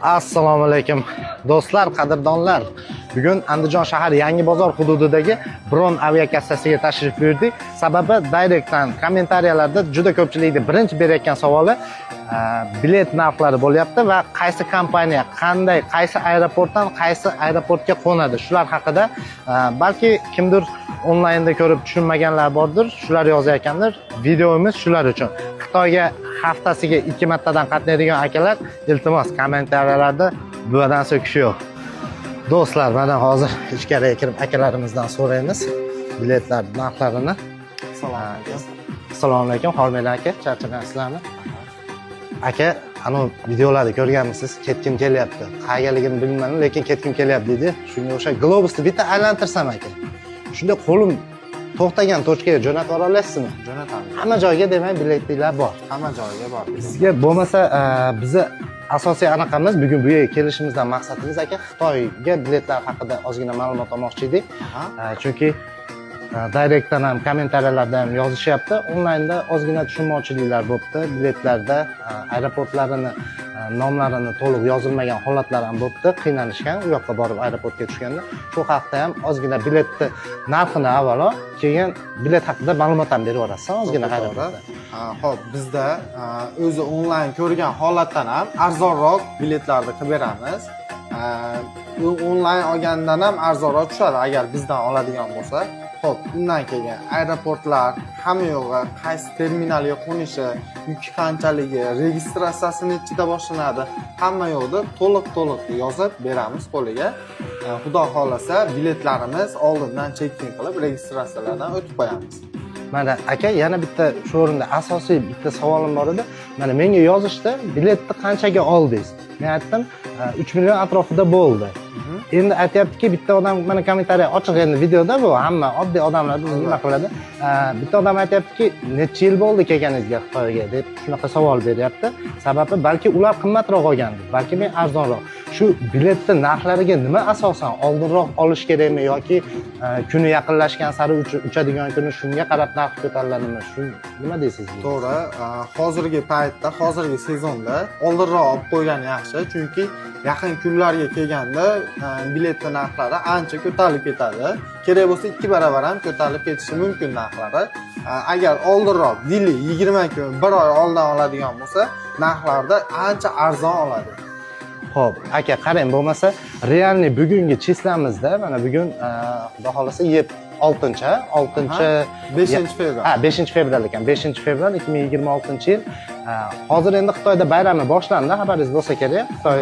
Assalomu alaykum, do'stlar, qadrdonlar. Bugun Andijon shahar Yangi bozor hududidagi Bron aviakassasiga tashrif buyurdik. Sababi direktdan kommentariyalarda juda ko'pchilikni birinchi berayotgan savoli bilet narxlari bo'lyapti va qaysi kompaniya, qanday, qaysi aeroportdan qaysi aeroportga qo'nadi, shular haqida balki kimdir onlaynda ko'rib tushunmaganlar bordir, shular yozayotgandir. Videomiz shular uchun. Xitoyga haftasiga 2 martadan qatnaydigan akalar, iltimos, kommentariyalarda buvadan so'kish yo'q. Do'stlar, mana hozir ichkariga kirib akalarimizdan so'raymiz biletlar narxlarini. Assalomu alaykum. Assalomu alaykum, hormanglar aka, charchamayapsizlarmi? Aka, anavi videolarda ko'rganmisiz, ketkim kelyapti. Qayergaligini bilmadim, lekin ketkim kelyapti deydi. Shunga o'xshab globusni bitta aylantirsam aka. Shunda qo'lim to'xtagan точка ga jo'natib yubora olasizmi? Jo'natamiz. Hamma joyga demak biletlar bor. Hamma joyga bor. Bizga bo'lmasa bizni asosiy anaqamiz, bugun bu yerga kelishimizdan maqsadimiz aka, Xitoyga biletlar haqida ozgina ma'lumot olmoqchi edik. Chunki direktdan ham, kommentariyalarda ham yozishyapti. Onlaynda ozgina tushunmovchiliklar bo'libdi. Biletlarda aeroportlarini nomlarini to'liq yozilmagan holatlar ham bo'libdi. Qiynalishgan u yoqqa borib aeroportga tushganda. Shu haqda ham ozgina biletni narxini avvalo, keyin bilet haqida ma'lumot ham berib yuborasiz ozgina To'g'ri. aeroportda. Xo'p, bizda o'zi onlayn ko'rgan holatdan ham arzonroq biletlarni qilib beramiz. U onlayn olgandan ham arzonroq tushadi agar bizdan oladigan bo'lsa. Xo'p, undan keyin aeroportlar, hamma yo'g'i, qaysi terminalga qo'nishi, yuki qanchaligi, registratsiyasi nechida boshlanadi, hamma yo'qni to'liq-to'liq yozib beramiz qo'liga. Xudo xohlasa, biletlarimiz oldindan check-in qilib, registratsiyalardan o'tib qo'yamiz. Mana aka, yana bitta shu o'rinda asosiy bitta savolim bor edi. Mana menga yozishdi, biletni qanchaga oldingiz? Men aytdim, 3 million atrofida bo'ldi. Endi aytyaptiki, bitta odam, mana kommentariy ochiq endi videoda, bu hamma oddiy odamlar bizni nima qiladi? Bitta odam aytyaptiki, necha yil bo'ldi kelganingizga Xitoyga deb shunaqa savol beryapti. Sababi balki ular qimmatroq olgandir, balki men arzonroq. Shu biletni narxlariga nima asosan oldinroq olish kerakmi yoki kuni yaqinlashgan sari uchadigan kuni shunga qarab narx ko'tariladimi? Shu nima deysiz? To'g'ri, hozirgi paytda, hozirgi sezonda oldinroq olib qo'ygan yaxshi, chunki yaqin kunlarga kelganda biletni narxlari ancha ko'tarilib ketadi. Kerak bo'lsa 2 barobar ham ko'tarilib ketishi mumkin narxlari. Agar oldinroq, deylik, 20 kun, bir oy oldin oladigan bo'lsa, narxlarda ancha arzon oladi. Xo'p, aka, qarang, bo'lmasa реальный bugungi числа mizda, mana bugun xudo xohlasa 6, 6 5 fevral. Ha, 5 fevral ekan. 5 fevral 2026-yil. Hozir endi Xitoyda bayrami boshlandi, xabaringiz bo'lsa kerak. Xitoy